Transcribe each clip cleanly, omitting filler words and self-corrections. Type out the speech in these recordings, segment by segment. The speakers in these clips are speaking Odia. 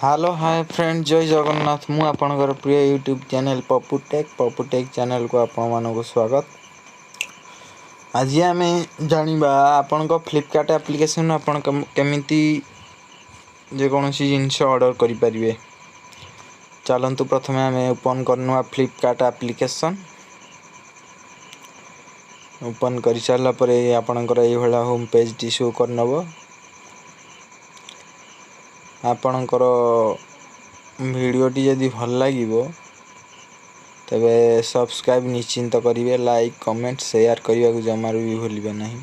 Hello, hi friend, Jay Jagannath. ମୁଁ ଆପଣଙ୍କର ପ୍ରିୟ YouTube channel Papu tech. Papu tech ଚ୍ୟାନେଲ୍କୁ ଆପଣମାନଙ୍କୁ ସ୍ୱାଗତ। ଆଜି ଆମେ ଜାଣିବା, ଆପଣଙ୍କ ଫ୍ଲିପକାର୍ଟ ଆପ୍ଲିକେସନ୍ ଆପଣ କେମିତି ଯେକୌଣସି ଜିନିଷ ଅର୍ଡ଼ର କରିପାରିବେ। ଚାଲନ୍ତୁ, ପ୍ରଥମେ ଆମେ ଓପନ୍ କରିନେବା ଫ୍ଲିପକାର୍ଟ ଆପ୍ଲିକେସନ୍। ଓପନ୍ କରିସାରିଲା ପରେ ଆପଣଙ୍କର ଏଇଭଳିଆ ହୋମ୍ ପେଜ୍ଟି ଶୋ କରିନେବ। ଆପଣଙ୍କର ଭିଡ଼ିଓଟି ଯଦି ଭଲ ଲାଗିବ, ତେବେ ସବସ୍କ୍ରାଇବ୍ ନିଶ୍ଚିନ୍ତ କରିବେ। ଲାଇକ୍, କମେଣ୍ଟ, ସେୟାର କରିବାକୁ ଜମାରୁ ବି ଭୁଲିବେ ନାହିଁ।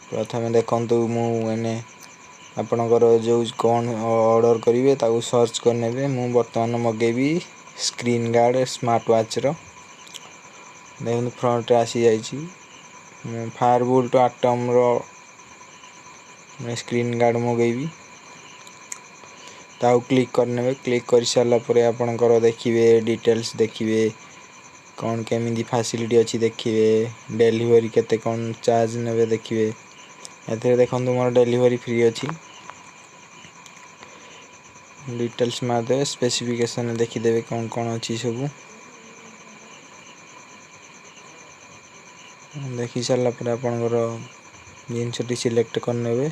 ପ୍ରଥମେ ଦେଖନ୍ତୁ, ମୁଁ ଏନେ ଆପଣଙ୍କର ଯେଉଁ କ'ଣ ଅର୍ଡ଼ର କରିବେ, ତାକୁ ସର୍ଚ୍ଚ କରିନେବେ। ମୁଁ ବର୍ତ୍ତମାନ ମଗେଇବି ସ୍କ୍ରିନ୍ ଗାର୍ଡ଼ ସ୍ମାର୍ଟ ୱାଚ୍ର। ଦେଖନ୍ତୁ, ଫ୍ରଣ୍ଟରେ ଆସିଯାଇଛି। ମୁଁ ଫାୟାର ବୋଲ୍ଟ ଆଟମ୍ର ସ୍କ୍ରିନ୍ ଗାର୍ଡ଼ ମଗେଇବି। ତାକୁ କ୍ଲିକ୍ କରିନେବେ। କ୍ଲିକ୍ କରିସାରିଲା ପରେ ଆପଣଙ୍କର ଦେଖିବେ, ଡିଟେଲ୍ସ ଦେଖିବେ, କ'ଣ କେମିତି ଫାସିଲିଟି ଅଛି ଦେଖିବେ, ଡେଲିଭରି କେତେ କ'ଣ ଚାର୍ଜ ନେବେ ଦେଖିବେ। ଏଥିରେ ଦେଖନ୍ତୁ, ମୋର ଡେଲିଭରି ଫ୍ରି ଅଛି। ଡିଟେଲ୍ସ ମାରିଦେବେ, ସ୍ପେସିଫିକେସନ୍ ଦେଖିଦେବେ କ'ଣ କ'ଣ ଅଛି ସବୁ। ଦେଖି ସାରିଲା ପରେ ଆପଣଙ୍କର ଜିନିଷଟି ସିଲେକ୍ଟ କରିନେବେ।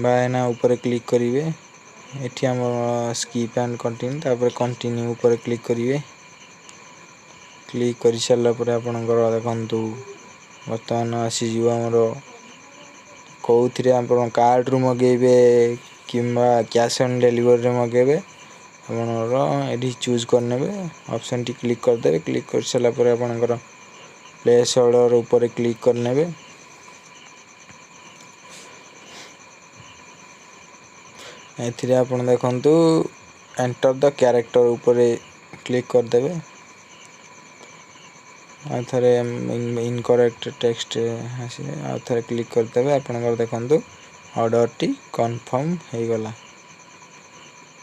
ବାଏ now ଉପରେ କ୍ଲିକ୍ କରିବେ। ଏଠି ଆମର ସ୍କିପ୍ ଆଣ୍ଡ କଣ୍ଟିନ୍ୟୁ, ତାପରେ କଣ୍ଟିନ୍ୟୁ ଉପରେ କ୍ଲିକ୍ କରିବେ। କ୍ଲିକ୍ କରିସାରିଲା ପରେ ଆପଣଙ୍କର ଦେଖନ୍ତୁ, ବର୍ତ୍ତମାନ ଆସିଯିବ ଆମର କେଉଁଥିରେ ଆପଣ କାର୍ଡ଼ରୁ ମଗେଇବେ କିମ୍ବା କ୍ୟାସ୍ ଅନ୍ ଡେଲିଭରିରେ ମଗେଇବେ। ଆପଣଙ୍କର ଏଠି ଚୁଜ୍ କରିନେବେ, ଅପସନ୍ଟି କ୍ଲିକ୍ କରିଦେବେ। କ୍ଲିକ୍ କରିସାରିଲା ପରେ ଆପଣଙ୍କର ପ୍ଲେସ୍ ଅର୍ଡ଼ର ଉପରେ କ୍ଲିକ୍ କରିନେବେ। ଏଥିରେ ଆପଣ ଦେଖନ୍ତୁ, ଏଣ୍ଟର ଦ କ୍ୟାରେକ୍ଟର ଉପରେ କ୍ଲିକ୍ କରିଦେବେ। ଆଉ ଥରେ ଇନକରେକ୍ଟ ଟେକ୍ସଟ ଆସିବେ, ଆଉ ଥରେ କ୍ଲିକ୍ କରିଦେବେ। ଆପଣଙ୍କର ଦେଖନ୍ତୁ, ଅର୍ଡ଼ରଟି କନଫର୍ମ ହେଇଗଲା।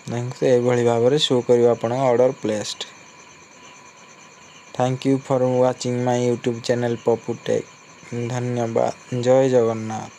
ଦେଖନ୍ତୁ, ଏଇଭଳି ଭାବରେ ଶୋ କରିବ ଆପଣଙ୍କ order placed. Thank you for watching my YouTube channel Papu Tech. ଧନ୍ୟବାଦ, ଜୟ ଜଗନ୍ନାଥ।